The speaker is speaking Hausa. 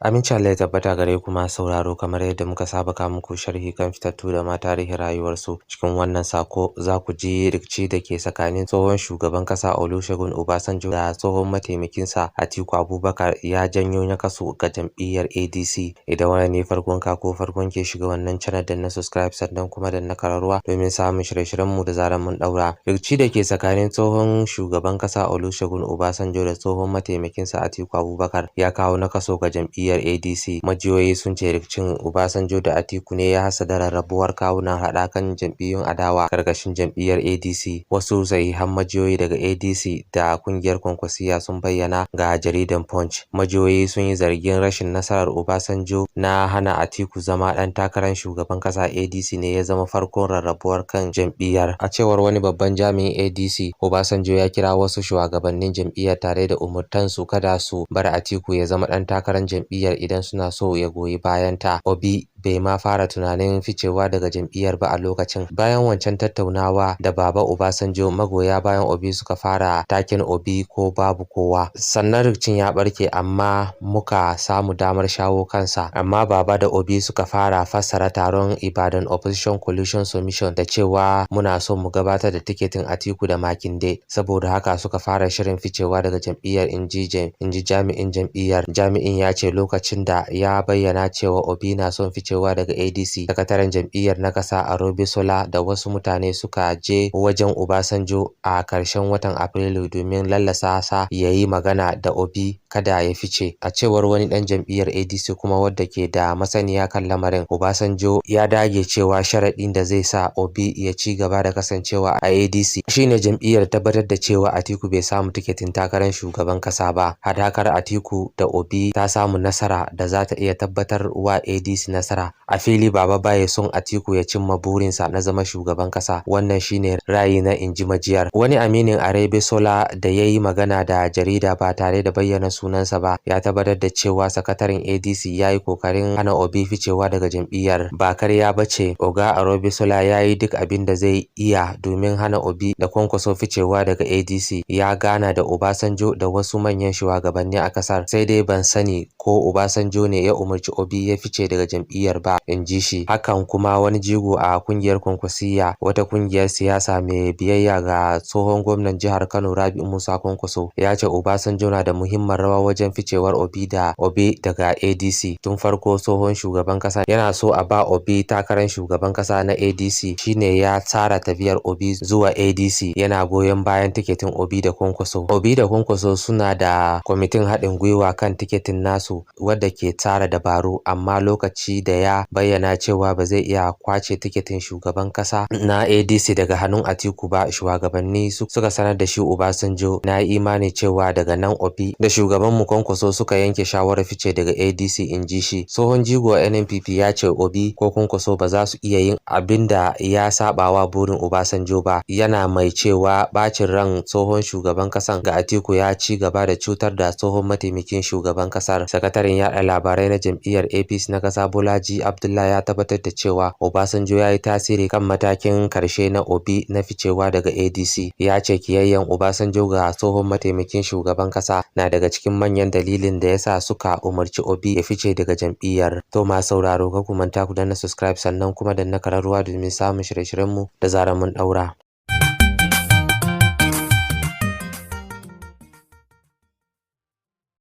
Aminci Allah ya tabbata gare ku masu sauraro, kamar yadda muka saba kawo muku sharhi kan fitattu da ma tarihin rayuwarsu. Cikin wannan sako za ku ji rikici da ke tsakanin tsohon shugaban kasa Olusegun Obasanjo da tsohon mataimakinsa Atiku Abubakar ya janyo nakasu ga jam'iyyar ADC. Idan wannan ne farkon ka ko farkon ke shiga wannan channel, danna subscribe, sannan kuma danna kararrawa domin samun shirye-shiryenmu da zarar mun daura. Rikici da ke tsakanin tsohon shugaban kasa Olusegun Obasanjo da tsohon mataimakinsa Atiku Abubakar ya kawo nakasu ga jam'iyyar ADC. Majiyoyi sun ce rikicin Obasanjo da Atiku ne ya haddasa rarrabuwar kawunan haɗakan jam'iyyun adawa karkashin jam'iyyar ADC. Wasu sahihan majiyoyi daga ADC da kungiyar Kwankwasiyya sun bayyana ga jaridar Punch. Majiyoyi sun yi zargin rashin nasarar Obasanjo na hana Atiku zama ɗan takarar shugaban ƙasa ADC ne ya zama farkon rarrabuwar kan jam'iyyar. A cewar wani babban jami'in ADC, Obasanjo ya kira wasu shugabannin jam'iyyar tare da umurtansu kada su bar Atiku ya zama ɗan takarar jam'iyyar idan suna so ya goyi bayanta. Obi bai ma fara tunanin ficewa daga jam'iyyar ba a lokacin. Bayan wancan tattaunawa da Baba Obasanjo, magoya bayan Obi suka fara taken "Obi ko babu kowa". Sannan rikicin ya barke, amma muka samu damar shawo kansa. Amma Baba da Obi suka fara fassara taron Ibadan Opposition Coalition Submission da cewa muna so mu gabatar da tiketin Atiku da Makinde. Saboda haka suka fara shirin ficewa daga jam'iyyar, in ji jami'in jam'iyyar. Jami'in ya ce lokacin da ya bayyana cewa Obi na son ficewa daga ADC, sakataren jam'iyyar na ƙasa Aregbesola da wasu mutane suka je wajen Obasanjo a ƙarshen watan Afrilu domin lallasa sa ya yi magana da Obi kada ya fice. A cewar wani ɗan jam'iyyar ADC kuma wadda ke da masaniya kan lamarin, Obasanjo ya dage cewa sharaɗin da zai sa Obi ya ci gaba da kasancewa a ADC shine jam'iyyar tabbatar da cewa Atiku bai samu tiketin takarar shugaban ƙasa ba. Hadakar Atiku da Obi ta samu nasara da za ta iya tabbatar wa ADC nasara. A fili, Baba baya son Atiku ya cimma burinsa na zama shugaban ƙasa. Wannan shine ra'ayina, in ji majiyar. Wani aminin Aregbesola da ya yi magana da jarida ba tare da bayyana sunansa ba ya tabbatar da cewa sakataren ADC ya yi kokarin hana Obi ficewa daga jam'iyyar. "Ba karya ba ce, Oga Aregbesola ya yi duk abin da zai iya domin hana Obi da Kwankwaso ficewa daga ADC. Ya gana da Obasanjo da wasu manyan shugabanni a kasar. Sai dai ban sani ko Obasanjo ne ya umarci Obi ya fice daga jam'iyyar ba," in ji shi. Hakan kuma wani jigo a kungiyar Kwankwasiyya, wata kungiyar siyasa mai biyayya ga tsohon gwamnan jihar Kano Rabi'u Musa Kwankwaso, ya ce Obasanjo na da muhimmiyar rawa wajen ficewar Obi daga ADC. Tun farko tsohon shugaban kasa yana so a ba Obi takarar shugaban kasa na ADC. Shi ne ya tsara tafiyar Obi zuwa ADC, yana goyon bayan tiketin Obi da Kwankwaso. Obi da Kwankwaso suna da kwamitin haɗin gwiwa kan tiketin nasu wadda ke tsara dabaru, amma lokacin da ya bayyana cewa ba zai iya kwace tiketin shugaban kasa na ADC daga hannun Atiku ba, shugabanni suka sanar da shi Obasanjo. Na yi imani cewa daga nan Obi da shugabanmu Kwankwaso suka yanke shawarar fice daga ADC, in ji shi. Tsohon jigo a NNPP ya ce Obi ko Kwankwaso ba za su iya yin abin da ya saɓawa burin Obasanjo ba, yana mai cewa bacin ran tsohon shugaban kasan ga Atiku ya ci gaba da cutar da tsohon mataimakin shugaban kasar. Sakataren yaɗa labarai na jam'iyyar APC na ƙasa, Bolaji Abdullahi, ya tabbatar da cewa Obasanjo ya yi tasiri kan matakin karshe na Obi na ficewa daga ADC. Ya ce kiyayyen Obasanjo ga tsohon mataimakin shugaban kasa na daga cikin manyan dalilin da ya sa suka umarci Obi ya fice daga jam'iyyar. To masu sauraro, kar ku manta ku danna subscribe, sannan kuma danna kararrawa domin samun shirye-shiryenmu da zarar mun ɗaura.